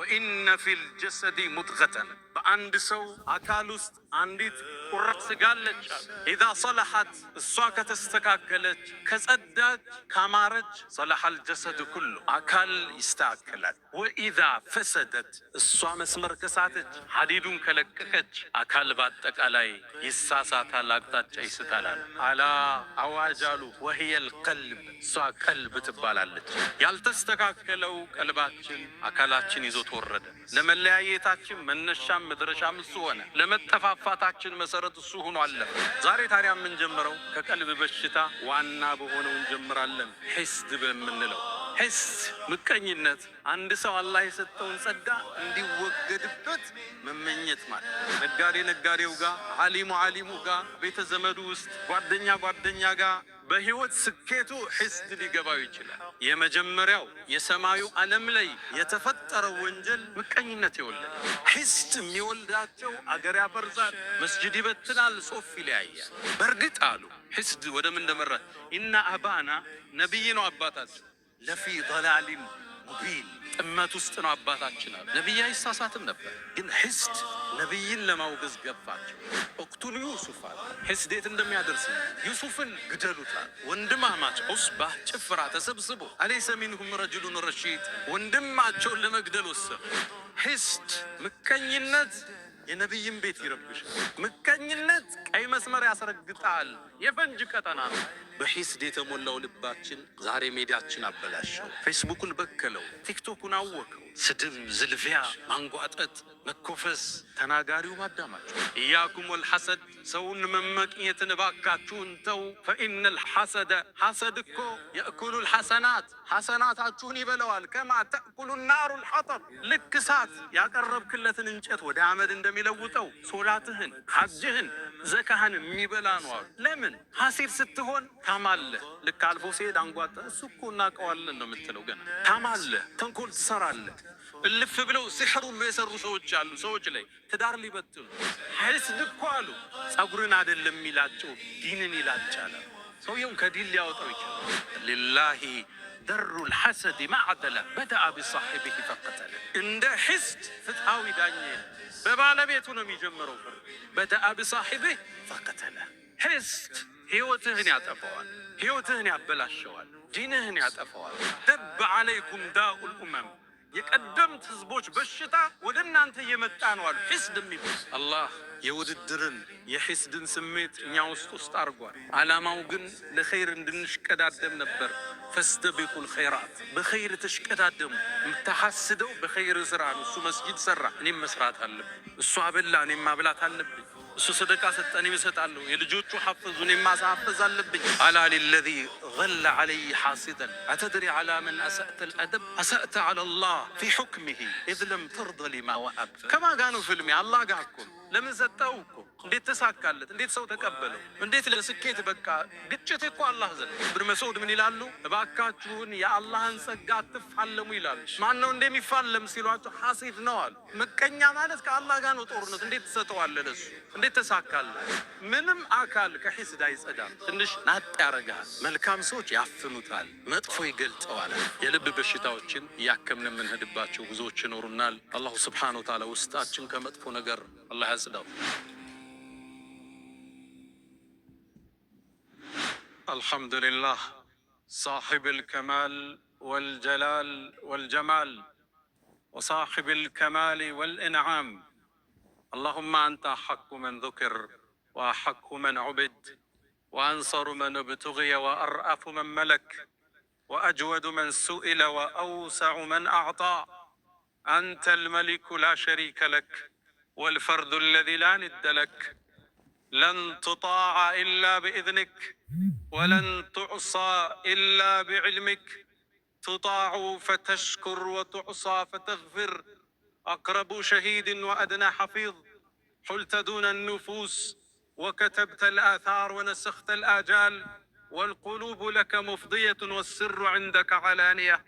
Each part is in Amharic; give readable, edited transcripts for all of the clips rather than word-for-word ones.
وإن في الجسد مضغة፣ በአንድ ሰው አካል ውስጥ አንዲት ቁራጭ ስጋ አለች አሉ። إذا صلحت፣ እሷ ከተስተካከለች፣ ከጸዳች፣ ካማረች፣ صلح الجسد كله፣ አካል ይስተካከላል። وإذا فسدت፣ እሷ መስመር ከሳተች፣ ሐዲዱን ከለቀቀች፣ አካል በአጠቃላይ ይሳሳታል፣ አቅጣጫ ይስታል አሉ። ألا፣ አዋጅ አሉ። وهي القلب፣ እሷ ቀልብ ትባላለች። ያልተስተካከለው ቀልባችን አካላችን ይዞት ወረደ። ለመለያየታችን መነሻም መድረሻም እሱ ሆነ። ለመጠፋፋታችን መሰረት እሱ ሆኖ አለፈ። ዛሬ ታዲያ የምንጀምረው ከቀልብ በሽታ ዋና በሆነው እንጀምራለን፣ ሒስድ በምንለው። ሒስድ ምቀኝነት፣ አንድ ሰው አላህ የሰጠውን ጸጋ እንዲወገድበት መመኘት ማለት። ነጋዴ ነጋዴው ጋር፣ ዓሊሙ ዓሊሙ ጋር፣ ቤተ ዘመዱ ውስጥ ጓደኛ ጓደኛ ጋር በህይወት ስኬቱ ሒስድ ሊገባው ይችላል። የመጀመሪያው የሰማዩ ዓለም ላይ የተፈጠረው ወንጀል ምቀኝነት የወለደ። ሒስድ የሚወልዳቸው አገር ያፈርሳል፣ መስጅድ ይበትናል፣ ሶፍ ይለያያል። በእርግጥ አሉ ሒስድ ወደ ምን እንደመራ፣ إن أبانا፣ ነቢይ ነው አባታችን፣ لفي ضلال مبين፣ ጥመት ውስጥ ነው አባታችን አሉ። ነቢይ አይሳሳትም ነበር፣ ግን ሒስድ ነቢይን ለማውገዝ ገፋቸው። اقتلوا يوسف አለ። ሒስድ የት እንደሚያደርስ፣ ዩሱፍን ግደሉታል። ወንድማማች عصبة ጭፍራ ተሰብስቦ أليس منهم رجل رشيد፣ ወንድማቸውን ለመግደል ወሰኑ። ሒስድ ምቀኝነት የነቢይን ቤት ይረብሻል። ምቀኝነት ቀይ መስመር ያስረግጣል። የፈንጅ ቀጠና ነው። በሒስድ የተሞላው ልባችን ዛሬ ሜዲያችን አበላሸው። ፌስቡኩን በከለው፣ ቲክቶኩን አወከው። ስድብ፣ ዝልፊያ፣ ማንጓጠጥ፣ መኮፈስ፣ ተናጋሪው ማዳማቸው። إياكم والحسد፣ ሰውን መመቅኘትን እባካችሁን ተው። فإن الحسد፣ ሐሰድ እኮ يأكل الحسنات፣ ሐሰናታችሁን ይበለዋል። كما تأكل النار الحطب፣ ልክ እሳት ያቀረብክለትን እንጨት ወደ አመድ እንደሚለውጠው ሶላትህን፣ ሐጅህን፣ ዘካህን የሚበላ ነው አሉ። ለምን ሐሲድ ስትሆን ታማለህ። ልክ አልፎ ሲሄድ አንጓጠ እሱ እኮ እናውቀዋለን ነው የምትለው። ገና ታማለህ፣ ተንኮል ትሰራለህ። እልፍ ብለው ሲሕር ሁሉ የሰሩ ሰዎች አሉ። ሰዎች ላይ ትዳር ሊበትኑ። ሐስድ እኮ አሉ ጸጉርን አይደለም የሚላቸው ዲንን ይላጫል። ሰውየውን ከዲን ሊያወጣው ይችላል። لله در الحاسد ما أعدله بدأ بصاحبه فقتله። እንደ ሒስድ ፍትሃዊ ዳኛ የለም። በባለቤቱ ነው የሚጀምረው ፍርድ። بدأ بصاحبه فقتله። ሒስድ ህይወትህን ያጠፋዋል። ህይወትህን ያበላሸዋል። ዲንህን ያጠፋዋል። دب عليكم داء الأمم፣ የቀደምት ህዝቦች በሽታ ወደ እናንተ እየመጣ ነው አሉ። ሒስድ የሚባል አላህ የውድድርን የሒስድን ስሜት እኛ ውስጥ አድርጓል። ዓላማው ግን ለኸይር እንድንሽቀዳደም ነበር። فاستبقوا الخيرات፣ በኸይር ተሽቀዳደሙ። የምታሐስደው በኸይር ስራ ነው። እሱ መስጂድ ሰራ፣ እኔም መስራት አለብኝ። እሱ አበላ፣ እኔም ማብላት አለብኝ። እሱ ሰደቃ ሰጠ፣ እኔም እሰጣለሁ። የልጆቹ ሐፈዙ፣ እኔም ማሳፈዝ አለብኝ። ألا للذي ظل علي حاسدا أتدري على من أسأت الأدب أسأت على الله في حكمه إذ لم ترض لما وهب። ከማን ጋ ነው ፍልሚያ? አላህ ጋ እኮ ነው። ለምን ሰጠው እኮ? እንዴት ተሳካለት? እንዴት ሰው ተቀበለው? እንዴት ለስኬት በቃ? ግጭት እኮ አላህ ዘንድ። ኢብን መስዑድ ምን ይላሉ? እባካችሁን የአላህን ጸጋ አትፋለሙ ይላሉ። ማን ነው እንደሚፋለም ሲሏቸው ሐሲድ ነው አሉ። ምቀኛ ማለት ከአላህ ጋር ነው ጦርነት። እንዴት ትሰጠዋለህ ለሱ? እንዴት ተሳካለት? ምንም አካል ከሒስድ አይጸዳም። ትንሽ ናጥ ያደርግሃል። መልካም ሰዎች ያፍኑታል፣ መጥፎ ይገልጠዋል። የልብ በሽታዎችን እያከምን የምንሄድባቸው ጉዞዎች ይኖሩናል። الله سبحانه وتعالى ውስጣችን ከመጥፎ ነገር አላህ ያጽዳው። الحمد لله صاحب الكمال والجلال والجمال وصاحب الكمال والإنعام، اللهم أنت أحق من ذكر وأحق من عبد وأنصر من ابتغي وأرأف من ملك وأجود من سئل وأوسع من أعطى، أنت الملك لا شريك لك والفرد الذي لا ند لك، لن تطاع إلا بإذنك ولن تعصى إلا بعلمك، تطاع فتشكر وتعصى فتغفر، أقرب شهيد وأدنى حفيظ، حلت دون النفوس وكتبت الآثار ونسخت الآجال، والقلوب لك مفضية والسر عندك علانية،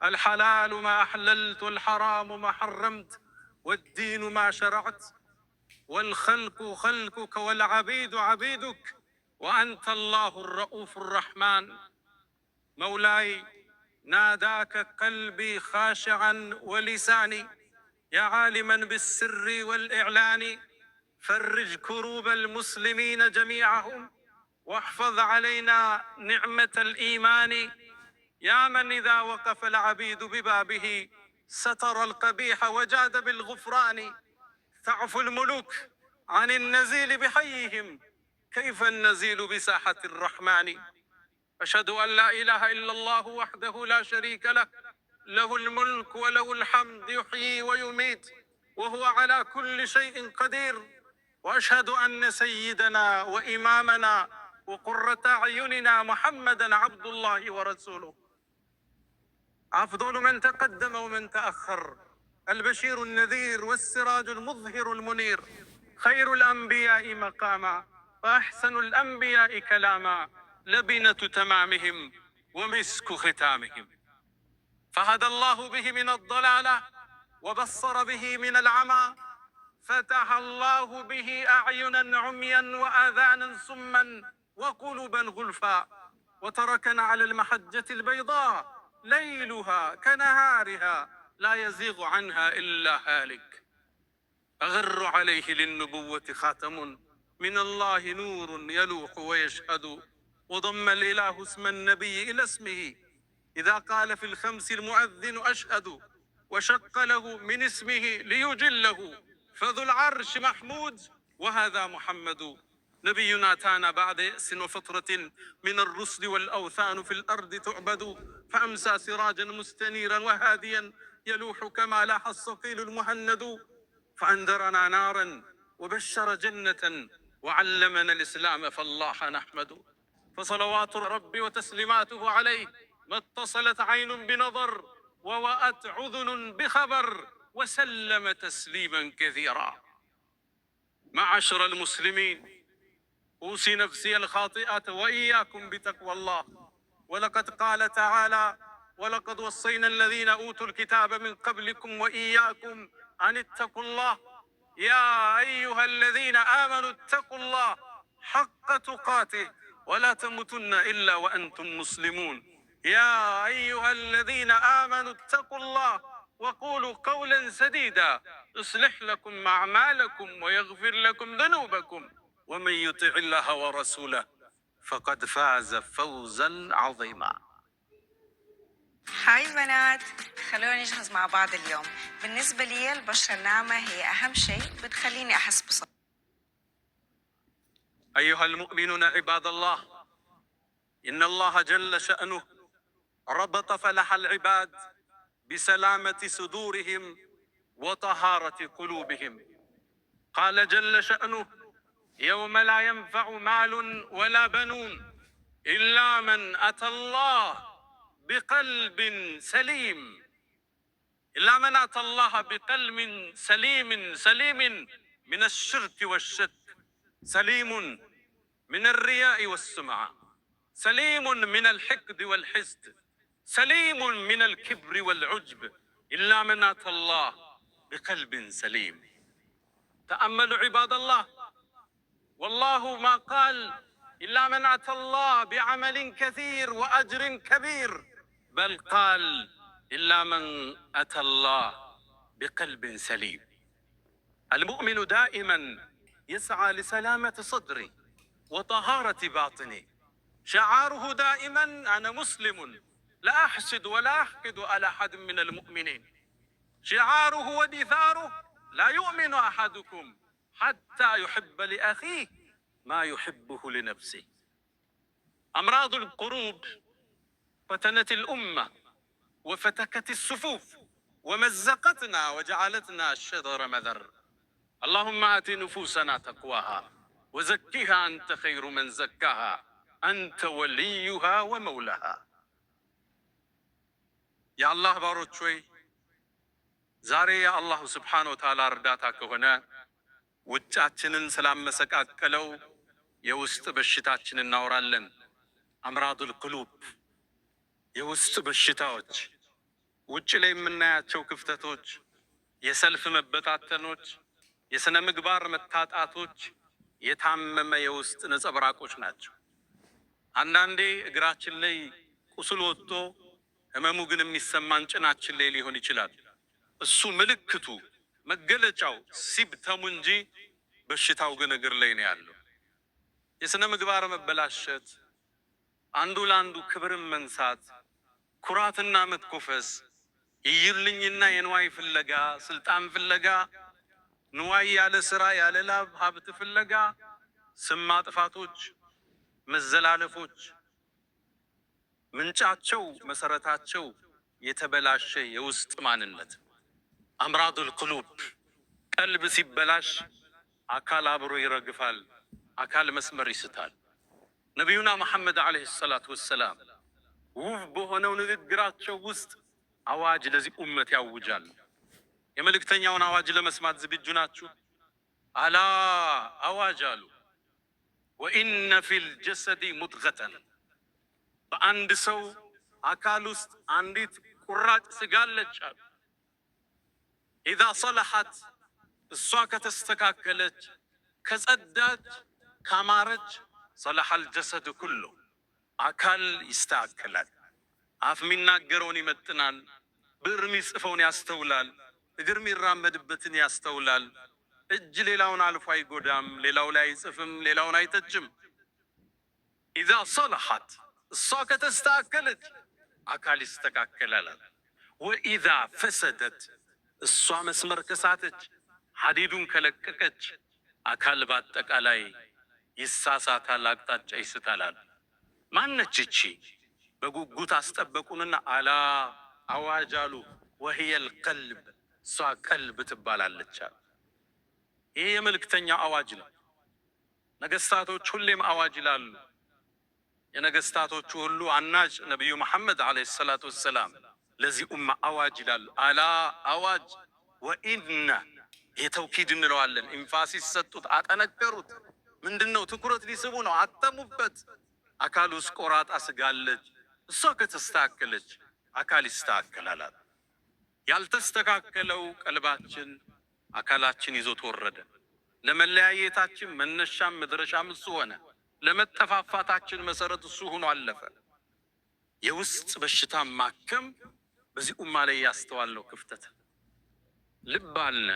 الحلال ما أحللت والحرام ما حرمت والدين ما شرعت، والخلق خلقك والعبيد عبيدك، وأنت الله الرؤوف الرحمن. مولاي، ناداك قلبي خاشعا ولساني يا عالما بالسر والإعلان، فرج كروب المسلمين جميعهم، واحفظ علينا نعمة الإيمان. يا من إذا وقف العبيد ببابه ستر القبيح وجاد بالغفران. تعفو الملوك عن النزيل بحيهم، كيف النزيل بساحة الرحمن؟ أشهد أن لا إله إلا الله وحده لا شريك له، له الملك وله الحمد، يحيي ويميت وهو على كل شيء قدير. وأشهد أن سيدنا وإمامنا وقرة أعيننا محمدا عبد الله ورسوله، أفضل من تقدم ومن تأخر، البشير النذير والسراج المظهر المنير، خير الأنبياء مقاما وأحسن الأنبياء كلاما، لبنة تمامهم ومسك ختامهم. فهدى الله به من الضلالة، وبصر به من العمى، فتح الله به أعينا عميا وآذانا صما وقلوبا غلفا، وتركنا على المحجة البيضاء ليلها كنهارها لا يزيغ عنها إلا هالك. أغر عليه للنبوة خاتم من الله نور يلوح ويشهد، وضم الإله اسم النبي إلى اسمه إذا قال في الخمس المؤذن أشهد، وشق له من اسمه ليجله، فذو العرش محمود وهذا محمد. نبينا أتانا بعد يأس وفترة من الرسل والأوثان في الأرض تعبد، فأمسى سراجا مستنيرا وهاديا يلوح كما لاح الصقيل المهند، فأنذرنا نارا وبشر جنة وعلمنا الإسلام فالله نحمد. فصلوات ربي وتسليماته عليه ما اتصلت عين بنظر ووأت عذن بخبر، وسلم تسليما كثيرا. معاشر المسلمين، أوصي نفسي الخاطئة وإياكم بتقوى الله. ولقد قال تعالى: ولقد وصينا الذين أوتوا الكتاب من قبلكم وإياكم أن اتقوا الله، يا أيها الذين آمنوا اتقوا الله حق تقاته ولا تموتن إلا وأنتم مسلمون. يا أيها الذين آمنوا اتقوا الله وقولوا قولا سديدا يصلح لكم أعمالكم ويغفر لكم ذنوبكم، ومن يطع الله ورسوله فقد فاز فوزا عظيما. Hi بنات، خلونا نجهز مع بعض اليوم. بالنسبة لي البشرة الناعمة هي أهم شيء بتخليني أحس بصحة. أيها المؤمنون عباد الله، إن الله جل شأنه ربط فلاح العباد بسلامة صدورهم وطهارة قلوبهم. قال جل شأنه: يوم لا ينفع مال ولا بنون إلا من أتى الله بقلب سليم، إلا من أتى الله بقلب سليم، سليم من الشرك والشك، سليم من الرياء والسمعة، سليم من الحقد والحسد، سليم من الكبر والعجب، إلا من أتى الله بقلب سليم. تأملوا عباد الله، والله ما قال إلا من أتى الله بعمل كثير وأجر كبير، بل قال إلا من أتى الله بقلب سليم. المؤمن دائما يسعى لسلامة صدره وطهارة باطنه. شعاره دائما: أنا مسلم لا أحسد ولا أحقد على أحد من المؤمنين. شعاره ودثاره: لا يؤمن أحدكم حتى يحب لأخيه ما يحبه لنفسه. أمراض القلوب فتنت الأمة وفتكت الصفوف ومزقتنا وجعلتنا الشذر مذر. اللهم آت نفوسنا تقواها وزكها أنت خير من زكاها، أنت وليها ومولاها. የአላህ ባሮች ሆይ፣ ዛሬ የ الله سبحانه وتعالى እርዳታ ከሆነ ውጫችንን ስላመሰቃቀለው የውስጥ በሽታችን እናወራለን። أمراض القلوب፣ የውስጥ በሽታዎች፣ ውጭ ላይ የምናያቸው ክፍተቶች፣ የሰልፍ መበታተኖች፣ የሥነ ምግባር መታጣቶች የታመመ የውስጥ ነጸብራቆች ናቸው። አንዳንዴ እግራችን ላይ ቁስል ወጥቶ ህመሙ ግን የሚሰማን ጭናችን ላይ ሊሆን ይችላል። እሱ ምልክቱ መገለጫው symptom ኡ እንጂ በሽታው ግን እግር ላይ ነው ያለው። የሥነ ምግባር መበላሸት፣ አንዱ ለአንዱ ክብርን መንሳት፣ ኩራትና መትኮፈስ፣ የይልኝና የንዋይ ፍለጋ፣ ስልጣን ፍለጋ፣ ንዋይ ያለ ስራ ያለ ላብ ሀብት ፍለጋ፣ ስም ማጥፋቶች፣ መዘላለፎች ምንጫቸው መሰረታቸው የተበላሸ የውስጥ ማንነት أمراض القلوب። ቀልብ ሲበላሽ አካል አብሮ ይረግፋል፣ አካል መስመር ይስታል። ነቢዩና መሐመድ عليه الصلاة والسلام ውብ በሆነው ንግግራቸው ውስጥ አዋጅ ለዚህ ኡመት ያውጃል። የመልእክተኛውን አዋጅ ለመስማት ዝግጁ ናችሁ? ألا አዋጅ አሉ። وإن في الجسد مضغة፣ በአንድ ሰው አካል ውስጥ አንዲት ቁራጭ ስጋ አለች አሉ። إذا صلحت፣ እሷ ከተስተካከለች፣ ከጸዳች፣ ካማረች صلح الجسد كله አካል ይስተካከላል። አፍ የሚናገረውን ይመጥናል። ብዕር የሚጽፈውን ያስተውላል። እግር የሚራመድበትን ያስተውላል። እጅ ሌላውን አልፎ አይጎዳም። ሌላው ላይ አይጽፍም። ሌላውን አይተችም። إذا صلحت እሷ ከተስተካከለች አካል ይስተካከላል። وإذا فسدت እሷ መስመር ከሳተች ሐዲዱን ከለቀቀች አካል በአጠቃላይ ይሳሳታል፣ አቅጣጫ ይስታላል። ማነች እቺ? በጉጉት አስጠበቁንና ألا አዋጅ አሉ። وهي القلب እሷ ቀልብ ትባላለች አሉ። ይህ የመልእክተኛው አዋጅ ነው። ነገስታቶች ሁሌም አዋጅ ይላሉ። የነገስታቶቹ ሁሉ አናጭ ነቢዩ መሐመድ عليه الصلاة والسلام ለዚህ ኡማ አዋጅ ይላሉ። ألا አዋጅ وإن ይህ توكيد እንለዋለን። emphasis ሰጡት፣ አጠነከሩት። ምንድን ነው? ትኩረት ሊስቡ ነው። አተሙበት። አካል ውስጥ ቆራጣ ስጋ አለች። እሷ ከተስተካከለች አካል ይስተካከላል። ያልተስተካከለው ቀልባችን አካላችን ይዞት ወረደ። ለመለያየታችን መነሻም መድረሻም እሱ ሆነ። ለመጠፋፋታችን መሰረት እሱ ሆኖ አለፈ። የውስጥ በሽታ ማከም በዚህ ኡማ ላይ ያስተዋልነው ክፍተት ልብ አልነ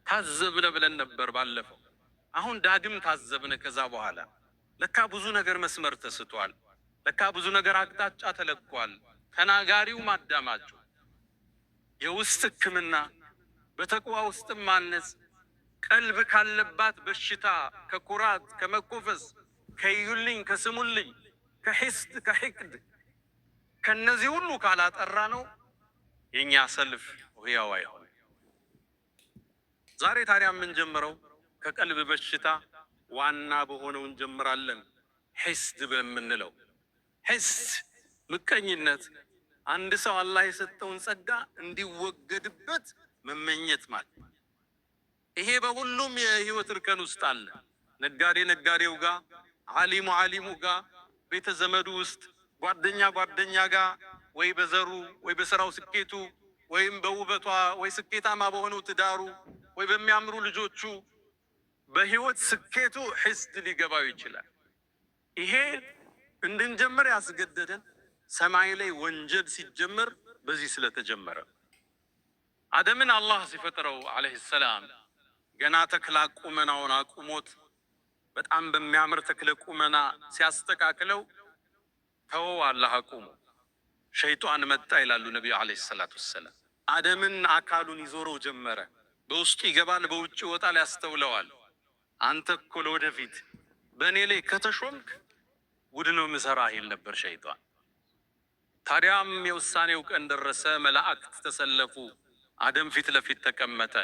ታዘብነ ብለን ነበር ባለፈው። አሁን ዳግም ታዘብነ። ከዛ በኋላ ለካ ብዙ ነገር መስመር ተስቷል። ለካ ብዙ ነገር አቅጣጫ ተለቋል። ተናጋሪው ማዳማጩ የውስጥ ሕክምና በተቅዋ ውስጥ ማነጽ ቀልብ ካለባት በሽታ ከኩራት፣ ከመኮፈስ፣ ከዩልኝ፣ ከስሙልኝ፣ ከሒስድ፣ ከሕቅድ ከነዚህ ሁሉ ካላጠራ ነው የእኛ ሰልፍ ህያው አይሆንም። ዛሬ ታዲያ የምንጀምረው ከቀልብ በሽታ ዋና በሆነው እንጀምራለን። ሒስድ በምንለው ሒስድ ምቀኝነት፣ አንድ ሰው አላህ የሰጠውን ጸጋ እንዲወገድበት መመኘት ማለት። ይሄ በሁሉም የህይወት እርከን ውስጥ አለ። ነጋዴ ነጋዴው ጋር፣ ዓሊሙ ዓሊሙ ጋር፣ ቤተ ዘመዱ ውስጥ፣ ጓደኛ ጓደኛ ጋር፣ ወይ በዘሩ ወይ በስራው ስኬቱ ወይም በውበቷ ወይ ስኬታማ በሆነው ትዳሩ ወይ በሚያምሩ ልጆቹ በህይወት ስኬቱ ሒስድ ሊገባው ይችላል። ይሄ እንድንጀምር ያስገደደን ሰማይ ላይ ወንጀል ሲጀመር በዚህ ስለተጀመረ። አደምን አላህ ሲፈጥረው عليه السلام ገና ተክለ ቁመናውን አቁሞት በጣም በሚያምር ተክለ ቁመና ሲያስተካክለው ተወው አላህ አቁሞ። ሸይጧን መጣ ይላሉ ነቢዩ عليه الصلاة والسلام። አደምን አካሉን ይዞረው ጀመረ። በውስጡ ይገባል፣ በውጭ ይወጣል፣ ያስተውለዋል። አንተ እኮ ለወደፊት በእኔ ላይ ከተሾምክ ጉድ ነው ምሰራ ይል ነበር ሸይጧን። ታዲያም የውሳኔው ቀን ደረሰ። መላእክት ተሰለፉ። አደም ፊት ለፊት ተቀመጠ።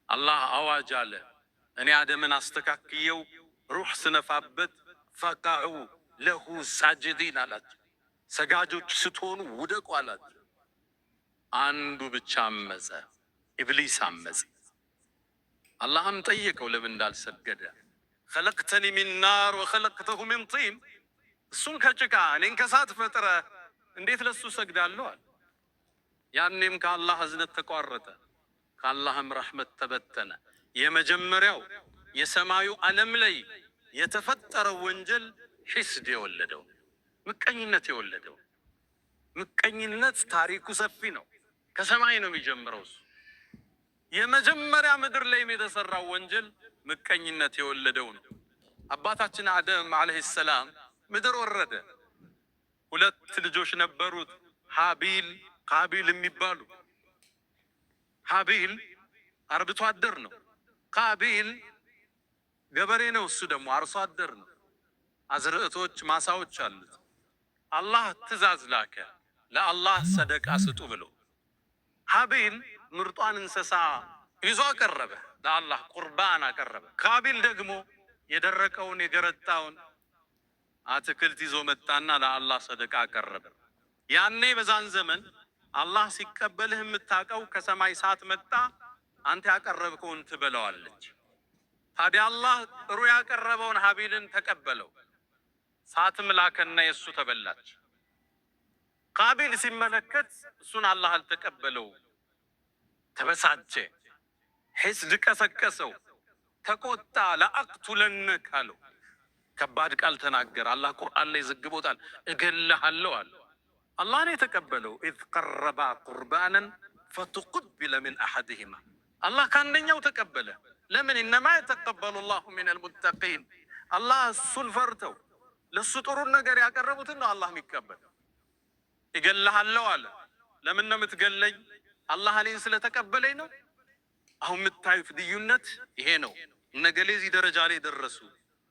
አላህ አዋጅ አለ። እኔ አደምን አስተካክየው ሩህ ስነፋበት فقعوا له ساجدين አላቸው። ሰጋጆች ስትሆኑ ውደቁ አላቸው። አንዱ ብቻ አመፀ፣ ኢብሊስ አመፀ። አላህም ጠየቀው ለምን እንዳልሰገደ። خلقتني من نار وخلقته من طين፣ እሱን ከጭቃ እኔን ከሳት ፈጥረ እንዴት ለሱ ሰግዳለሁ አለ። ያኔም ከአላህ እዝነት ተቋረጠ፣ ከአላህም ረሕመት ተበተነ። የመጀመሪያው የሰማዩ ዓለም ላይ የተፈጠረው ወንጀል ሒስድ የወለደው ምቀኝነት የወለደው ምቀኝነት ታሪኩ ሰፊ ነው። ከሰማይ ነው የሚጀምረው እሱ። የመጀመሪያ ምድር ላይም የተሰራው ወንጀል ምቀኝነት የወለደው ነው። አባታችን አደም ዓለይሂ ሰላም ምድር ወረደ። ሁለት ልጆች ነበሩት፣ ሃቢል ቃቢል የሚባሉ። ሃቢል አርብቶ አደር ነው። ቃቢል ገበሬ ነው። እሱ ደግሞ አርሶ አደር ነው። አዝርዕቶች፣ ማሳዎች አሉት። አላህ ትእዛዝ ላከ፣ ለአላህ ሰደቃ ስጡ ብሎ። ሃቢል ምርጧን እንስሳ ይዞ አቀረበ፣ ለአላህ ቁርባን አቀረበ። ቃቢል ደግሞ የደረቀውን የገረጣውን አትክልት ይዞ መጣና ለአላህ ሰደቃ አቀረበ። ያኔ በዛን ዘመን አላህ ሲቀበልህ የምታውቀው ከሰማይ እሳት መጣ፣ አንተ ያቀረብከውን ትበለዋለች። ታዲያ አላህ ጥሩ ያቀረበውን ሀቢልን ተቀበለው፣ እሳትም ላከና የእሱ ተበላች። ቃቢል ሲመለከት እሱን አላህ አልተቀበለው፣ ተበሳጨ፣ ሒስድ ቀሰቀሰው፣ ተቆጣ። لأقتلنك አለው። ከባድ ቃል ተናገረ። አላህ ቁርአን ላይ ዘግቦታል። እገልሃለሁ አለ። አላህ ነው የተቀበለው። إذ قربا قربانا فتقبل من أحدهما አላህ ከአንደኛው ተቀበለ። ለምን? إنما يتقبل الله من المتقين። አላህ እሱን ፈርተው ለእሱ ጥሩን ነገር ያቀረቡትን ነው አላህ የሚቀበል። እገልሃለሁ አለ። ለምን ነው የምትገለኝ? አላህ እኔን ስለተቀበለኝ ነው። አሁን የምታዩት ልዩነት ይሄ ነው። እነገሌ እዚህ ደረጃ ላይ ደረሱ፣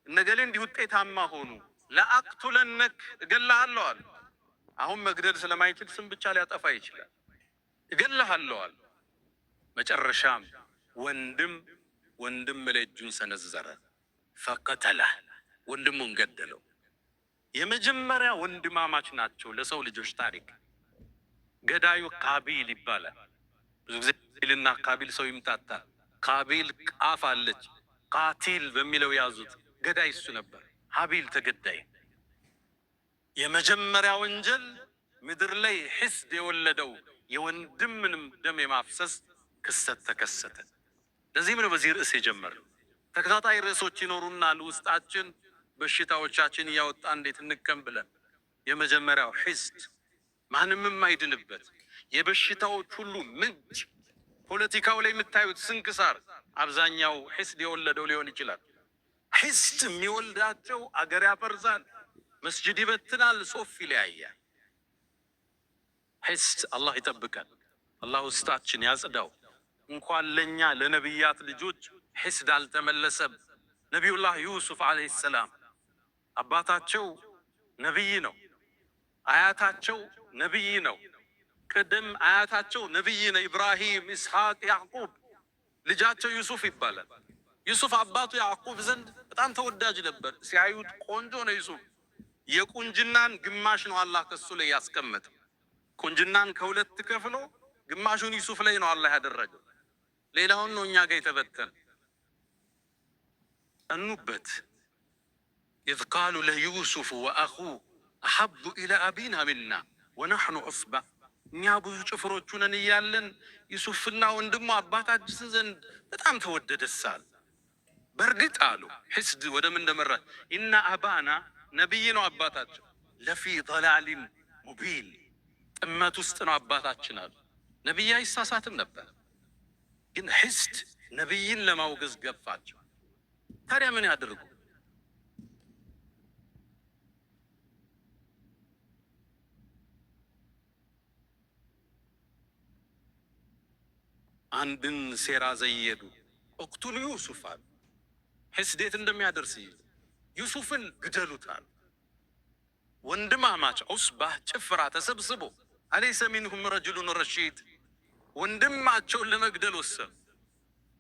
እነገሌ እንዲህ ውጤታማ ሆኑ። لأقتلنك እገልሃለሁ አለ። አሁን መግደል ስለማይችል ስም ብቻ ሊያጠፋ ይችላል። እገልሃለሁ አለ። መጨረሻም ወንድም ወንድም ላይ እጁን ሰነዘረ። ፈቀተለ ወንድሙን ገደለው። የመጀመሪያ ወንድማማች ናቸው ለሰው ልጆች ታሪክ። ገዳዩ ቃቢል ይባላል። ብዙ ጊዜ ልና ቃቢል ሰው ይምታታል። ቃቢል ቃፍ አለች፣ ቃቲል በሚለው ያዙት። ገዳይ እሱ ነበር። ሀቢል ተገዳይ። የመጀመሪያ ወንጀል ምድር ላይ ሒስድ የወለደው የወንድምንም ደም የማፍሰስ ክስተት ተከሰተ። ለዚህም ነው በዚህ ርዕስ የጀመርነው። ተከታታይ ርዕሶች ይኖሩናል። ውስጣችን በሽታዎቻችን እያወጣ እንዴት እንከም ብለን። የመጀመሪያው ሒስድ ማንም የማይድንበት የበሽታዎች ሁሉ ምንጭ። ፖለቲካው ላይ የምታዩት ስንክሳር አብዛኛው ሒስድ የወለደው ሊሆን ይችላል። ሒስድ የሚወልዳቸው አገር ያፈርሳል፣ መስጅድ ይበትናል፣ ሶፍ ይለያያል። ሒስድ አላህ ይጠብቀን። አላህ ውስጣችን ያጽዳው። እንኳን ለእኛ ለነቢያት ልጆች ሒስድ አልተመለሰም። ነቢዩላህ ዩሱፍ ዓለይሂ ሰላም አባታቸው ነቢይ ነው። አያታቸው ነቢይ ነው። ቅድም አያታቸው ነቢይ ነው። ኢብራሂም፣ ኢስሐቅ፣ ያዕቁብ። ልጃቸው ዩሱፍ ይባላል። ዩሱፍ አባቱ ያዕቁብ ዘንድ በጣም ተወዳጅ ነበር። ሲያዩት ቆንጆ ነው ዩሱፍ። የቁንጅናን ግማሽ ነው አላህ ከሱ ላይ ያስቀመጠው። ቁንጅናን ከሁለት ከፍሎ ግማሹን ዩሱፍ ላይ ነው አላህ ያደረገው። ሌላውን ነው እኛ ጋር የተበተነ። ጠኑበት። إذ قالوا ليوسف وأخوه أحب إلى أبينا منا ونحن عصبة። እኛ ብዙ ጭፍሮቹ ነን እያለን ዩሱፍና ወንድሙ አባታችን ዘንድ በጣም ተወደደሳል። በእርግጥ አሉ ሒስድ ወደ ምን እንደመራ إن أبانا ነቢይ ነው አባታቸው لفي ضلال مبين ጥመት ውስጥ ነው አባታችን አሉ። ነቢይ አይሳሳትም ነበር፣ ግን ሒስድ ነቢይን ለማውገዝ ገፋቸው። ታዲያ ምን ያድርጉ? አንድን ሴራ ዘየዱ። اقتلوا يوسف አሉ። ሒስድ የት እንደሚያደርስ ዩሱፍን ግደሉት አሉ። ወንድማማች عصبة ጭፍራ ተሰብስቦ أليس منهم رجل رشيد ወንድማቸውን ለመግደል ወሰኑ።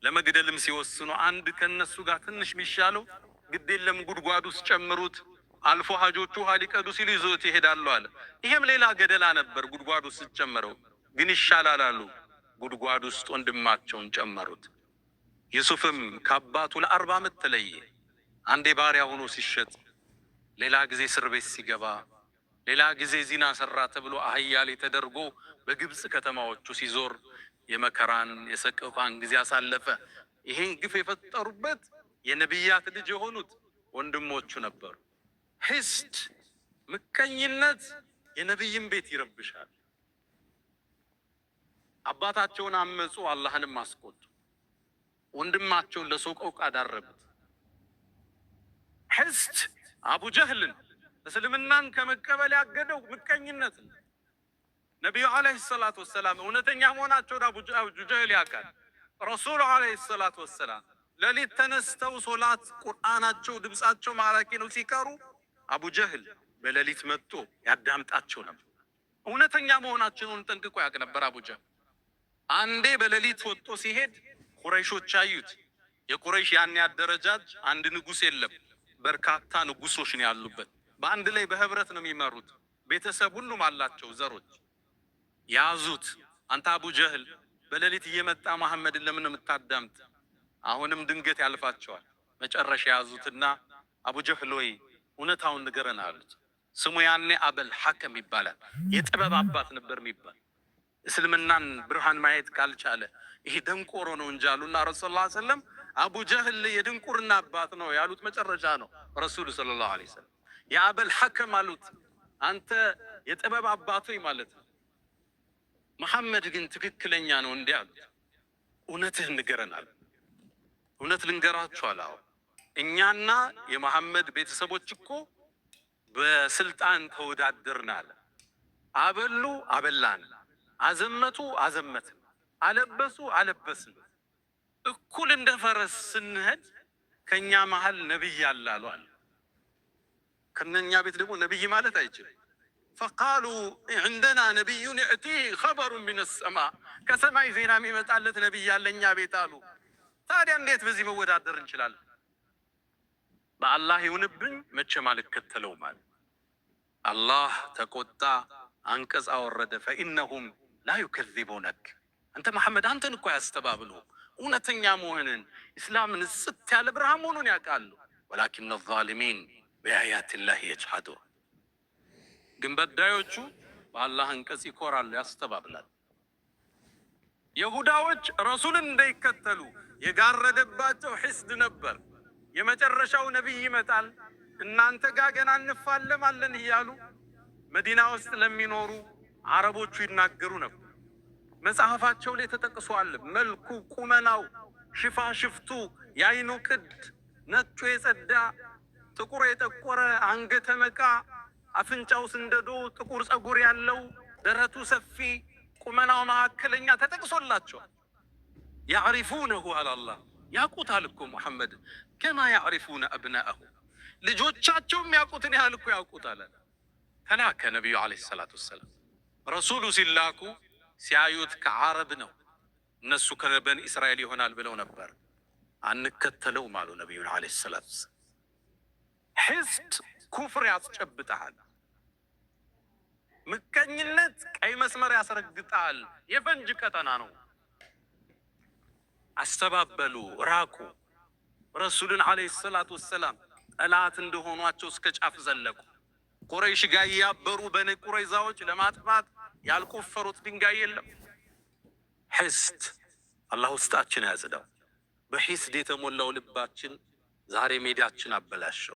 ለመግደልም ሲወስኑ አንድ ከነሱ ጋር ትንሽ የሚሻለው ግድ የለም ጉድጓድ ውስጥ ጨምሩት፣ አልፎ ሀጆቹ ውሃ ሊቀዱ ሲሉ ይዞት ይሄዳሉ አለ። ይሄም ሌላ ገደላ ነበር፣ ጉድጓድ ውስጥ ጨመረው፣ ግን ይሻላል አሉ። ጉድጓድ ውስጥ ወንድማቸውን ጨመሩት። ዩሱፍም ከአባቱ ለ40 ዓመት ተለየ። አንዴ ባሪያ ሆኖ ሲሸጥ፣ ሌላ ጊዜ እስር ቤት ሲገባ፣ ሌላ ጊዜ ዚና ሰራ ተብሎ አህያ ላይ ተደርጎ በግብፅ ከተማዎቹ ሲዞር የመከራን የሰቆቃን ጊዜ አሳለፈ። ይሄን ግፍ የፈጠሩበት የነቢያት ልጅ የሆኑት ወንድሞቹ ነበሩ። ሒስድ ምቀኝነት የነቢይን ቤት ይረብሻል። አባታቸውን አመፁ፣ አላህንም አስቆጡ። ወንድማቸውን ለሰቆቃ ዳረጉት። حسد አቡ ጀህልን እስልምናን ከመቀበል ያገደው ምቀኝነት ነው። ነቢዩ عليه الصلاة والسلام እውነተኛ መሆናቸውን አቡ ጀህል ያውቃል። ረሱሉ عليه الصلاة والسلام ሌሊት ተነስተው ሶላት ቁርአናቸው ድምፃቸው ማራኪ ነው ሲቀሩ አቡ ጀህል በሌሊት መጥቶ ያዳምጣቸው ነበር። እውነተኛ መሆናቸውን ጠንቅቆ ያውቅ ነበር አቡ ጀህል። አንዴ በሌሊት ወጥቶ ሲሄድ ቁረይሾች አዩት። የቁረይሽ ያኔ አደረጃጅ አንድ ንጉስ የለም፣ በርካታ ንጉሶች ነው ያሉበት። በአንድ ላይ በህብረት ነው የሚመሩት። ቤተሰብ ሁሉም አላቸው ዘሮች። ያዙት። አንተ አቡ ጀህል በሌሊት እየመጣ መሐመድን ለምን ነው የምታዳምጥ? አሁንም ድንገት ያልፋቸዋል። መጨረሻ ያዙትና አቡ ጀህል ወይ እውነታውን ንገረን አሉት። ስሙ ያኔ አበል ሐከም ይባላል። የጥበብ አባት ነበር የሚባል። እስልምናን ብርሃን ማየት ካልቻለ ይሄ ደንቆሮ ነው እንጂ አሉና ረሱል ላ ሰለም አቡ ጀህል የድንቁርና አባት ነው ያሉት መጨረሻ ነው። ረሱሉ صلى الله عليه وسلم የአበል ሐከም አሉት። አንተ የጥበብ አባቶኝ ማለት ነው። መሐመድ ግን ትክክለኛ ነው እንዲህ አሉት። እውነትህን ንገረን አሉ። እውነት ልንገራችሁ አለ። አዎ እኛና የመሐመድ ቤተሰቦች እኮ በስልጣን ተወዳደርን አለ። አበሉ አበላን፣ አዘመቱ አዘመትን፣ አለበሱ አለበስን። እኩል እንደ ፈረስ ስንሄድ ከእኛ መሀል ነቢይ አለ አሉ አለ። ከነኛ ቤት ደግሞ ነቢይ ማለት አይችልም። فقالوا عندنا نبي يأتيه خبر من السماء፣ ከሰማይ ዜና የሚመጣለት ነቢይ አለ እኛ ቤት አሉ። ታዲያ እንዴት በዚህ መወዳደር እንችላለን? በአላህ ይሁንብኝ መቼም አልከተለውም አለ። አላህ ተቆጣ፣ አንቀጽ አወረደ። فإنهم لا يكذبونك፣ አንተ መሐመድ አንተን እኮ አያስተባብሉ፣ እውነተኛ መሆንን ኢስላምን ስት ያለ ብርሃን መሆኑን ያውቃሉ። ولكن الظالمين بآيات الله يجحدون፣ ግን በዳዮቹ በአላህ አንቀጽ ይኮራሉ፣ ያስተባብላል። የሁዳዎች ረሱልን እንዳይከተሉ የጋረደባቸው حسد ነበር። የመጨረሻው ነቢይ ይመጣል፣ እናንተ ጋ ገና እንፋለማለን እያሉ መዲና ውስጥ ለሚኖሩ አረቦቹ ይናገሩ ነበር። መጽሐፋቸው ላይ ተጠቅሷል። መልኩ፣ ቁመናው፣ ሽፋሽፍቱ፣ የአይኑ ቅድ፣ ነጩ የጸዳ ጥቁር የጠቆረ አንገተ መቃ፣ አፍንጫው ስንደዶ፣ ጥቁር ጸጉር ያለው፣ ደረቱ ሰፊ፣ ቁመናው መካከለኛ ተጠቅሶላቸዋል። يعرفونه አለ አላህ፣ ያውቁታል እኮ ሙሐመድ كما يعرفون أبناءهم፣ ልጆቻቸውም ያውቁትን ያህል እኮ ያውቁታል። ተላከ ነቢዩ عليه الصلاة والسلام። ረሱሉ ሲላኩ ሲያዩት ከዓረብ ነው፣ እነሱ ከበኒ እስራኤል ይሆናል ብለው ነበር። አንከተለውም አሉ ነቢዩን عليه الصلاة والسلام። حسد ኩፍር ያስጨብጠሃል። ምቀኝነት ቀይ መስመር ያስረግጣል። የፈንጅ ቀጠና ነው። አስተባበሉ፣ ራቁ። ረሱልን عليه الصلاة والسلام ጠላት እንደሆኗቸው እስከ ጫፍ ዘለቁ። ቁረይሽ ጋር እያበሩ በኒ ቁረይዛዎች ለማጥፋት ያልቆፈሩት ድንጋይ የለም። حسد አላህ ውስጣችን ያጽዳው። በ حسد የተሞላው ልባችን ዛሬ ሜዳችን አበላሸው።